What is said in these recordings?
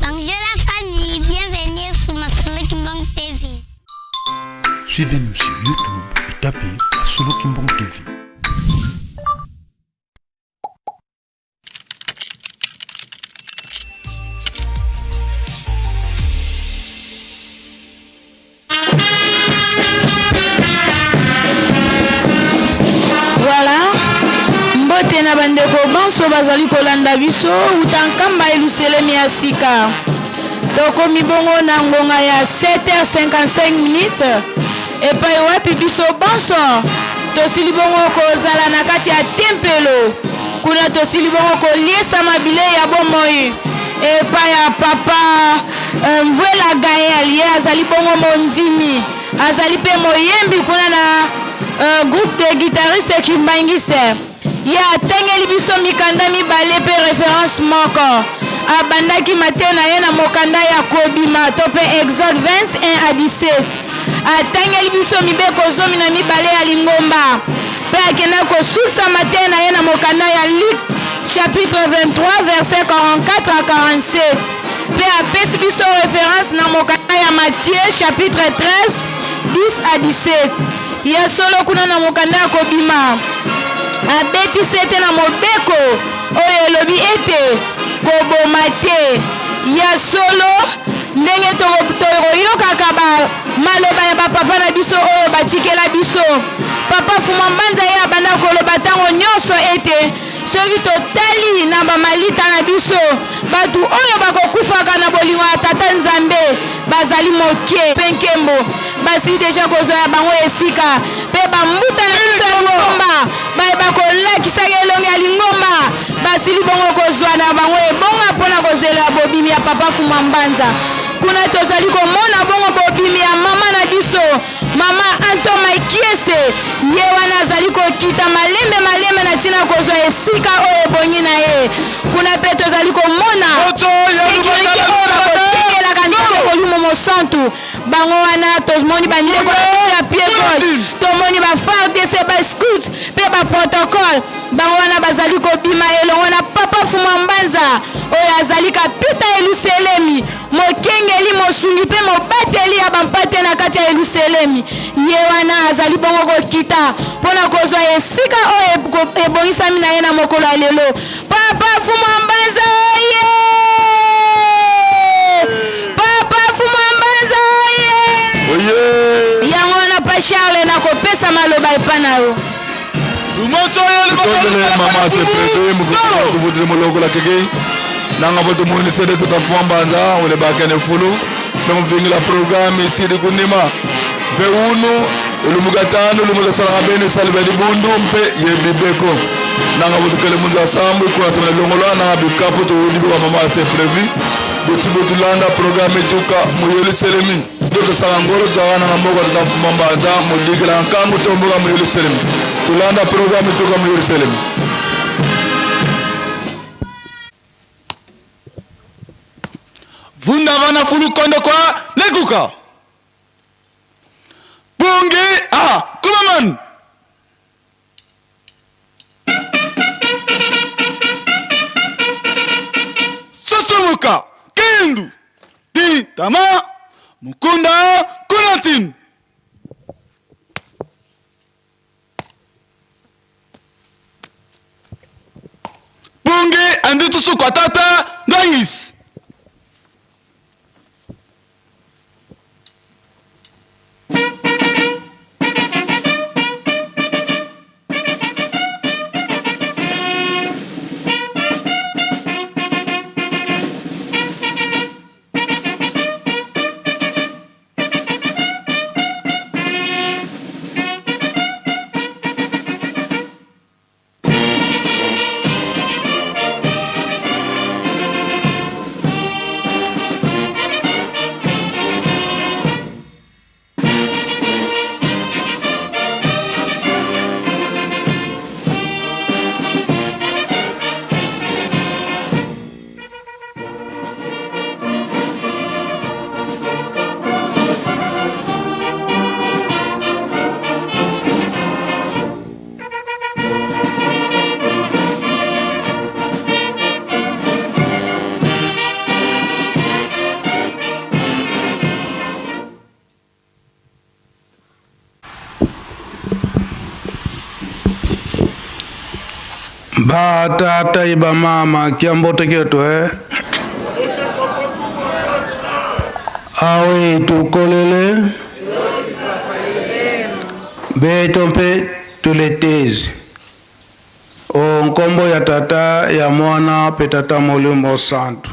Bonjour la famille, bienvenue sur Masolo Kimbang TV. Suivez-nous sur YouTube et tapez Masolo Kimbang TV. Voilà. Mbote na bandeko banso bazali kolanda biso uta Nkamba Eluselemi ya sika. Tokomi bongo na ngonga ya 7h55 minutes epai wapi biso banso tosili bongo kozala na kati ya tempelo. Kuna tosili bongo koliesama bilei ya bomoi epai ya papa Euh, Mvuela Gaël ye azali bongo mondimi azali mpe moyembi kuna na euh, groupe de guitariste kimbangiste ye atangeli biso mikanda mibale mpe reference moko abandaki mateya na ye na mokanda ya kobima to mpe exode 21 à 17 atangeli biso mibeko 12 ya lingomba mpe akenda kosukisa mateya na ye na mokanda ya Luc chapitre 23 verset 44 à 47 Mpe apesi biso reference na mokanda ya Matthieu chapitre 13 10 à 17. Ya solo kuna na mokanda ya kobima abeti sete na mobeko oyo elobi ete koboma te. Ya solo ndenge tokoyokaka ba maloba ya bapapa na biso oyo batikela biso. Papa Fuma Mbanza ye abanda koloba ntango nyonso ete Soki totali na ba malita na biso, bato oyo bakokufaka na bolingo ya Tata Nzambe bazali moke mpe nkembo basili deja kozwa ya bango esika, mpe bambuta na biso ya lingomba baye bakolakisaka elongi ya lingomba basili bongo kozwa na bango ebonga mpo na kozela bobimi ya Papa Fuma Mbanza. Kuna tozali komona bongo bobimi ya mama na biso Mama Anto Maikiese ye wana azali kokita malembe malembe na ntina kozwa esika oyo ebongi na ye. Kuna mpe tozali komona sekirite oyo bakotengelaka Nzambe Molimo Mosantu. Bango wana tomoni bandeko na biso ya pied gauche, tomoni ba FARDC, ba scouts mpe ba protocole. Bango wana bazali kobima elongo na Papa Fuma Mbanza oyo azali kapita Eluselemi. Mokengeli, mosungi mpe mobateli ya bampate na kati ya Yelusalemi. Ye wana azali bongo kokita mpo na kozwa esika oyo ebongisami na ye na mokolo ya lelo. Papa Fumwa Mbanza oye! Papa Fumwa Mbanza oye! Oye! Yango wana pa Charles, nakopesa maloba epa na yo. Tondele mama se prete mukuvudile moloko la keke nanga voto muni sede tuta fwambanza ule bakene fulu pe muvingila programme isidi kunima mpe unu elumuka tano lumuka salanga bene salibe libundu mpe ye bibeko nanga voto kele mundu asambu kuna tumene longola nanga bikapu tuwudi wa mama se prevu buti butulanda programme tuka muyeliselemi Nde tosala ngolo twaka na mboka tuta mfuma mbanza mudikila nkangu to mboka mu Yerusalemu tulanda programme tuka mu Yerusalemu. Vunda vana fulu kondo kwa lekuka. Pungi a kumaman. Susumuka Kindu Tintama Mukunda Kunatin. Pungi Anditusu Kwatata Ndwangis. Ba tata i ba mama kia mbote kietu eh. Awe tukolele beto mpe tuletezi o nkombo ya Tata ya Mwana mpe Tata Molimo Santu.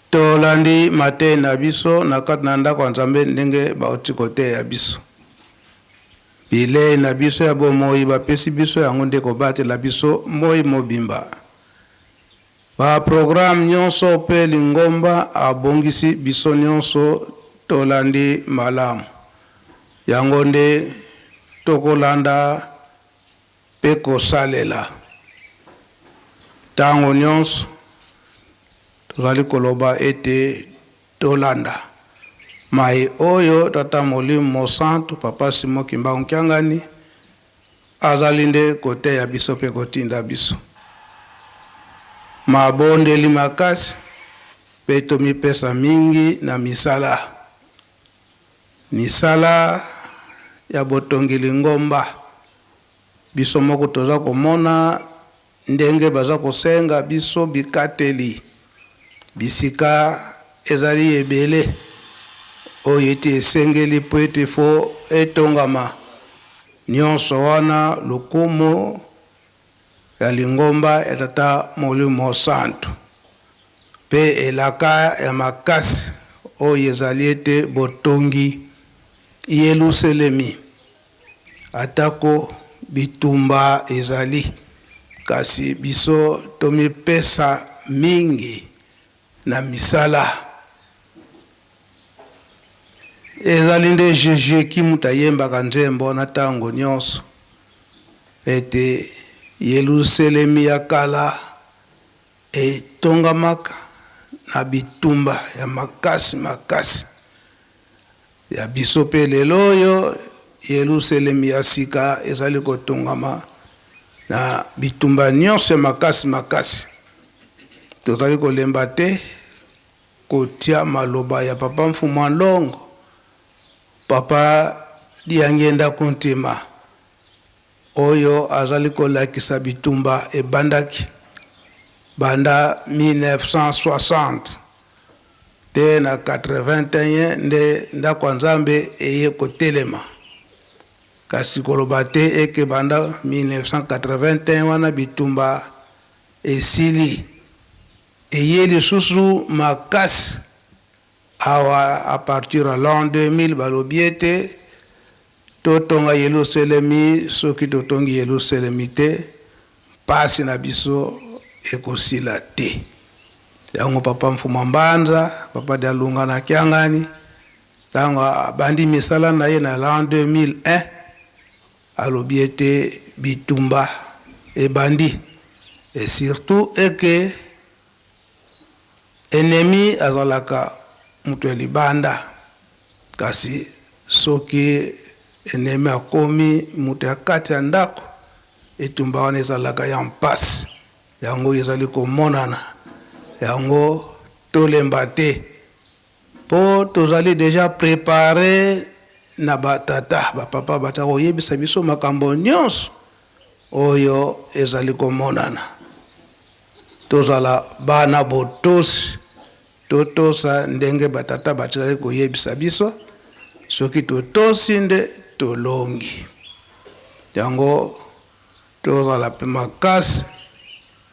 Tolandi mateyi na biso na kati na ndako ya Nzambe ndenge bauti koteya biso. Bilei na biso ya bomoi bapesi biso yango nde kobatela biso moi mobimba. Ba programme nyonso mpe lingomba abongisi biso nyonso tolandi malamu. Yango nde tokolanda mpe kosalela. Ntango nyonso tozali koloba ete tolanda maye oyo Tata Molimo Mosantu, Papa Simon Kimbangu Kiangani, azali nde koteya biso mpe kotinda biso. Mabondeli makasi mpe tomipesa mingi na misala. Misala ya botongi lingomba. Biso moko toza komona ndenge baza kosenga biso bikateli. Bisika ezali ebele oyo ete esengeli mpo ete fo etongama. Nionso wana lokumu ya lingomba ya Tata Molimo Santu mpe elaka ya makasi oyo ezali ete botongi Yeluselemi. Atako bitumba ezali, kasi biso tomipesa mingi na misala. Ezali nde Jejeki moto ayembaka nzembo wana ntango nyonso, ete Yelusalemi ya kala etongamaka na bitumba ya makasi makasi. Ya biso mpe lelo oyo, Yelusalemi ya sika ezali kotongama na bitumba nyonso ya makasi makasi. Tozali kolemba te kotia maloba ya Papa Mfumua Nlongo, Papa Diangienda Kuntima, oyo azali kolakisa bitumba ebandaki banda 1960 tee na 81 nde ndako ya Nzambe eye kotelema. Kasi koloba te eke banda 1981 wana bitumba esili. Eye lisusu makasi awa à partir ya l'an 2000 balobi ete totonga Yeluselemi, soki totongi Yeluselemi te mpasi na biso ekosila te. Yango papa Mfuma Mbanza, papa Dialunga na Kiangani, tango abandi misala na ye na l'an 2001, Alobi ete bitumba ebandi et surtout eke ennemi azalaka mutu ya libanda kasi soki ennemi akomi mutu ya kati ya ndako etumba wana ezalaka ya mpasi yango ezali komonana yango tolemba te. Po tozali dejà prepare na ba tata, ba papa baza koyebisa biso makambo nionso oyo ezali komonana. Tozala bana botosi, totosa ndenge ba tata bazali koyebisa biso, soki totosi nde tolongi. Yango tozala pe makasi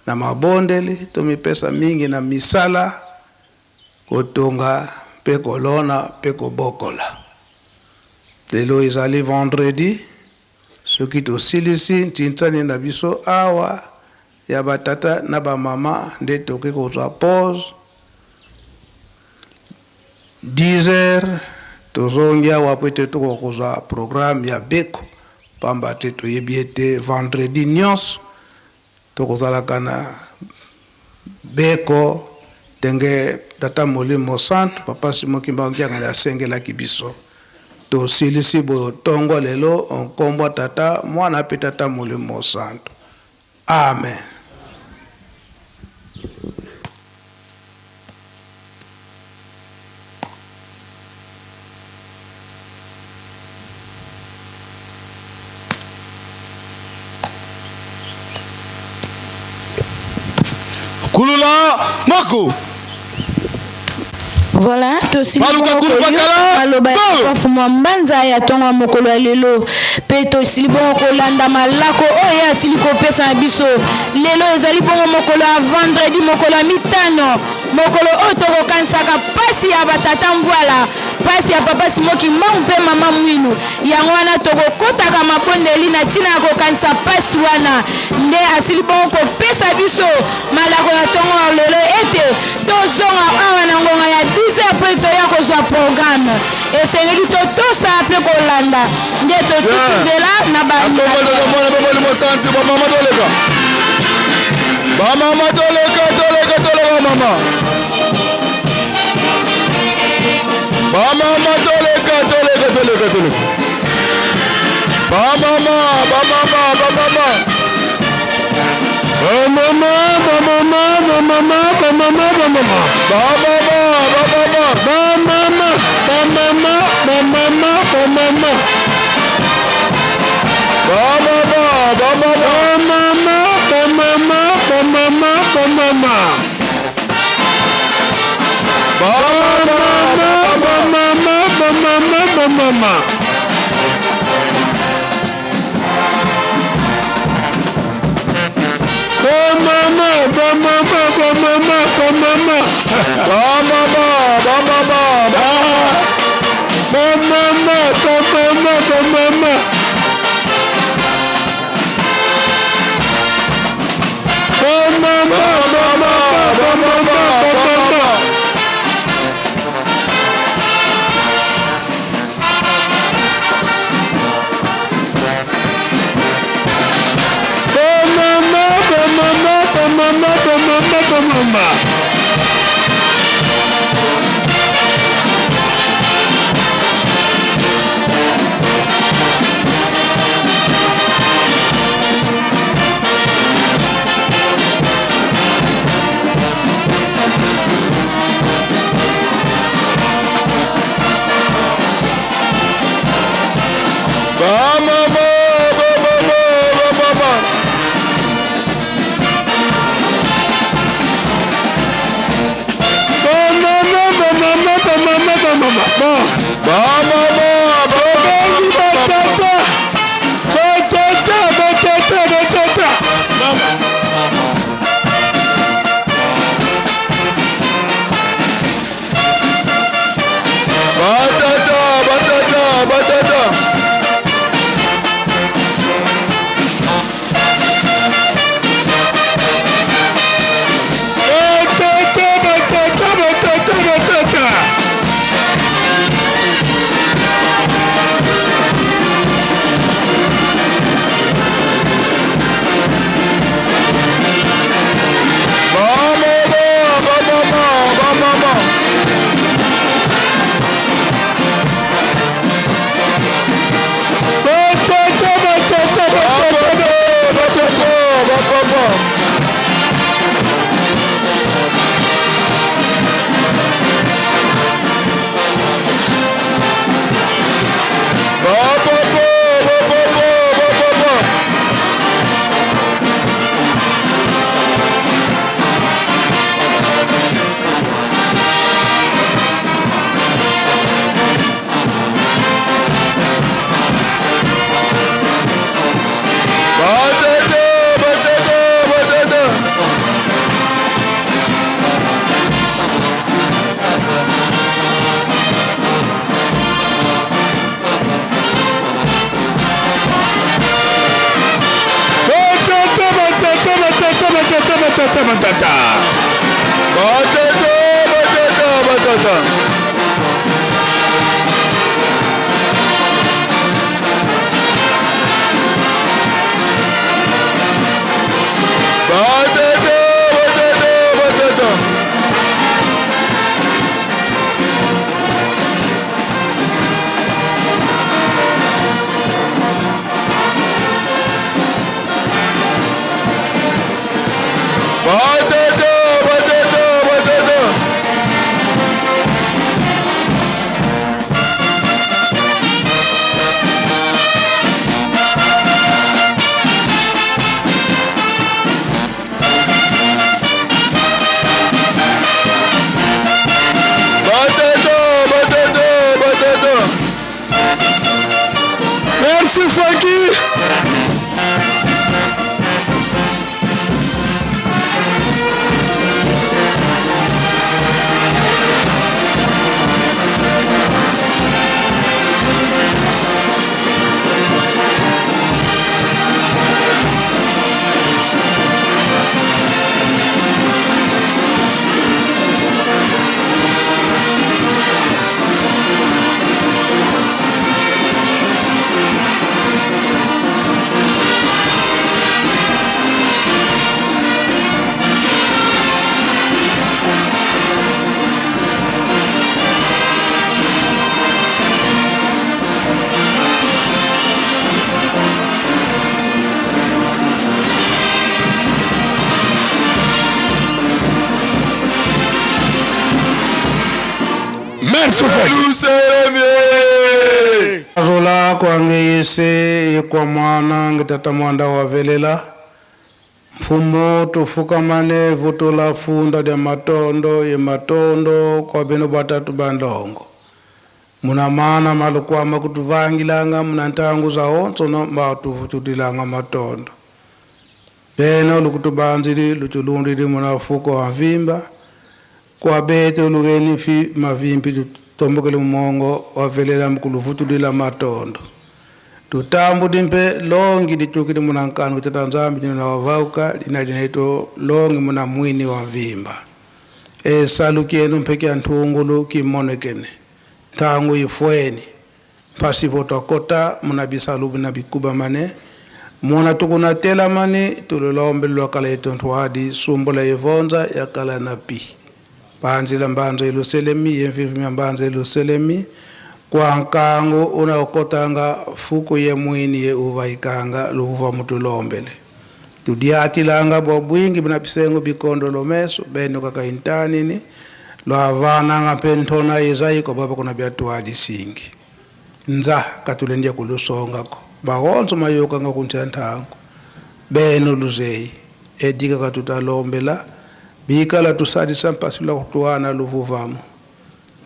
na mabondeli, tomipesa mingi na misala. Kotonga mpe kolona mpe kobokola. Lelo ezali vendredi, soki tosilisi ntinsani na biso awa ya ba tata na ba mama nde tokoki kozwa pause. 10 heures tozongi awa mpo ete tokoka kozwa programme ya beko, pamba te toyebi ete vendredi nionso Tokozalaka na beko ndenge Tata Molimo Mosantu, Papa Simon Kimbangu Kiangani asengelaki biso. Tosilisi boyo tongo lelo o nkombo ya Tata, Mwana mpe Tata Molimo Mosantu. Amen. Kulula moko. Voilà, tosili bongo koyoka maloba ya Papa Mfumu Mbanza ya ntongo ya mokolo ya lelo, mpe tosili bongo kolanda malako oyo ye asili kopesa na biso. Lelo ezali bongo mokolo ya vendredi, mokolo ya mitano, mokolo oyo tokokanisaka mpasi ya batata mvwala, mpasi ya Papa Simo Kimbangu mpe Mama Mwilu. Yango wana tokokotaka mabondeli na ntina ya kokanisa mpasi wana. Nde asili bongo kopesa biso malako ya ntongo ya lelo ete tozonga awa na ngonga ya 10 heures mpo toya kozwa programme. Esengeli totosa mpe kolanda. Nde totiki nzela na ba animateurs. Bamama toleka, bamama toleka, toleka, toleka, mama. Bamama toleka, toleka, toleka, toleka. Bamama, bamama, bamama. Bamama, bamama, bamama, bamama, bamama. Bamama, bamama. Bamama, bamama, bamama, bamama. Bamama, bamama. Bamama, bamama, bamama, bamama. Bamama, bamama, bamama, bamama. Bamama, bamama, bamama, bamama. Bamama, bamama, bamama, bamama, bamama. Bamama, bamama, bamama, bamama. Bamama, bamama, bamama, bamama, bamama. Bamama, bamama, bamama. Bamama, bamama, bamama, bamama. Bon. Bamama, babengi batata. Batata, batata, batata. Batata, batata, batata. Batata, batata, batata, batata. Bamama, bamama, bamama. Batata, batata, batata, batata, batata. Bababa, bababa, bababa. Batata, batata, batata. Batata, batata, batata, batata, batata, batata. Batata, batata, batata. Batata, batata, batata. Batata, batata, batata. Merci Fatshi. Azola kwange yise yekwa mwana ngitata mwanda wa velela mfumo tufukamane vutula funda lya matondo ye matondo kwa beno batatu bandongo muna mana malukwama kutuvangilanga muna ntangu za onso no mbatuvutulilanga matondo beno lukutubanzili lutulundili muna fuko wa vimba kwa bete lugeni fi mavimbi tutombokele mumongo wavelela mkuluvutulila matondo tutambu dimpe longi litukili muna nkanu tata nzambi lina na wavauka lina linaito longi muna mwini wa vimba esalu kienu mpeke ya nthungulu kimonekene ntangu ifweni mpasipo twakota muna bisalu bina bikuba mane muna tukuna tela mani tulilombe lwakala yetu nthuhadi sumbola yivonza yakala na pi banzila mbanzo iluselemi yemvivimya mbanzo iluselemi kwa nkangu unaokotanga fuku ye mwini ye uvaikanga luvuva mutulombele tudiatilanga bwa bwingi bina bisengo bikondo lomeso beno kaka intanini lwavananga mpe nthona izaiko baba kuna byatuadi singi nza katulendia kulusongako bahonso mayokanga kunthya nthangu beno luzeyi edika katutalombela bikala tusalisa mpasi lwa kutuana luvuvamo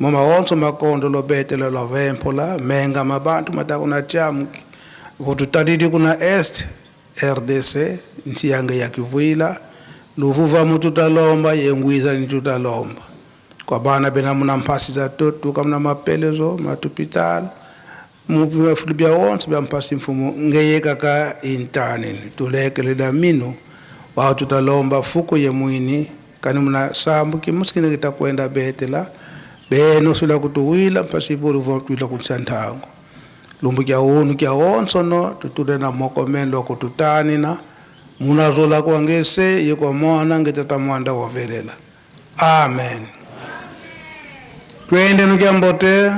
moma onso makondo lobetela lwavemphola menga mabantu matakuna tyamuki votutalili kuna est RDC nsi yange yakivwila luvuvamo tutalomba yengwiza ni tutalomba kwa bana bena muna mphasi za tutu kamuna mapelezo matupitala mufulu bya wonse bya mphasi mfumo ngeyeka ka intaneni tulekelela mino wao tutalomba fuku ye mwini kani muna sambu kimusikini kitakwenda betela beno sula kutuwila mpasi vulu votwila kunsa nthangu lumbu kya unu kya wonso no tutule na mokomelo kututanina munazola kwangese yekwa mwana ngetata mwanda wavelela amen twende nukyambote.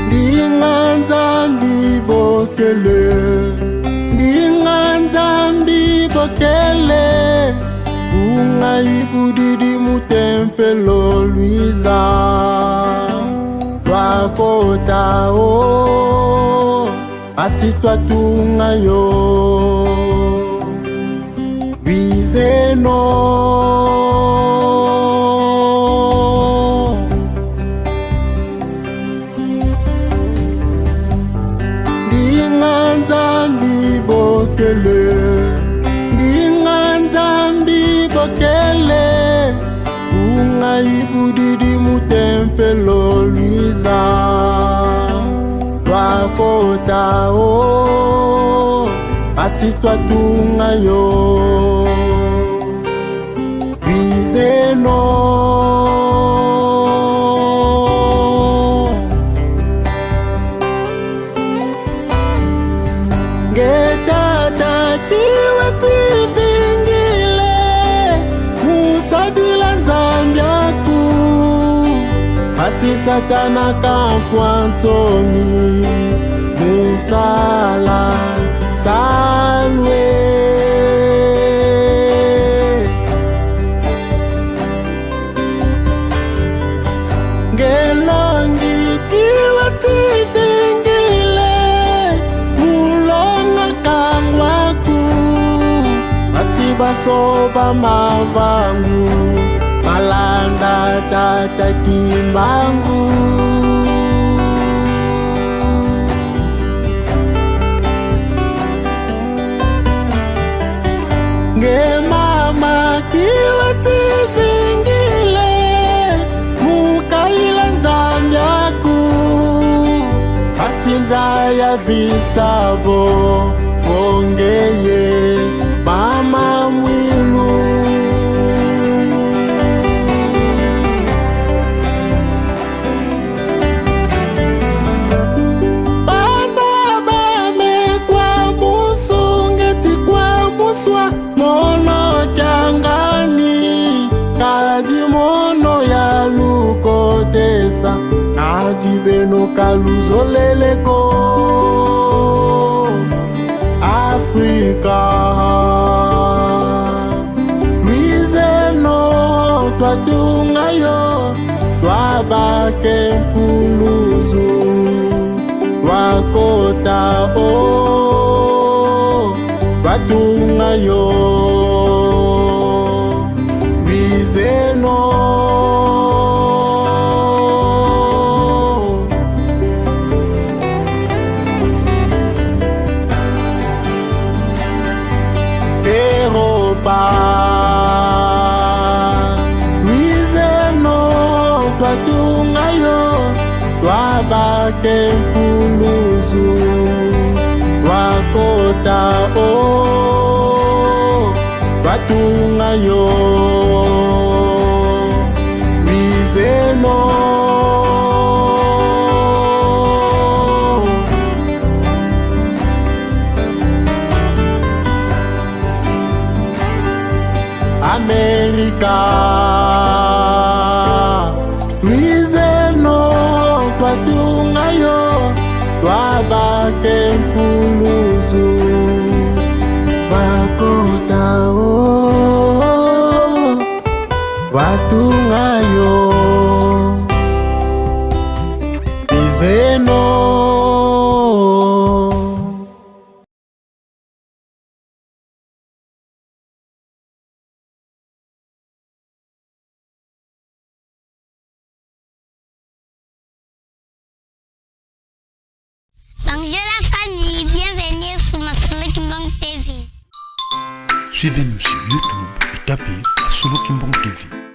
Ndinga Nzambi bokele, ndinga Nzambi bokele, ungai budidi mutempelo Luiza twakota o asi twatunga yo Luizeno. Ndinga Nzambi bokele, ndinga Nzambi bokele, ungai budidi mutempelo Luiza twakota o asi twatunga yo. Satana kafwa ntomi musala salwe. Ngelongi kiwatibingile mulonga kangwaku basi basoba mavangu malanda tata kimbangu. Ngemama kiwativingile mukaila nzambiaku basinza ya visavo vongeye mama mwilu. Bana bamekwa musungeti kwa muswa mono kyangani kadi mono ya lukotesa kadi beno kaluzoleleko Afrika. Luizeno twatungayo twabake mpuluzu twakota o twatungayo Luizeno. Europa Luizeno twatungayo twabake mpuluzu twakota o twatungayo Luizeno. Amerika Luizeno twatungayo twabake mpuluzu twakota o twatungayo Luizeno. Bonjour la famille, bienvenue sur Masolo Kimbangu TV. Suivez-nous sur YouTube et tapez Masolo Kimbangu TV.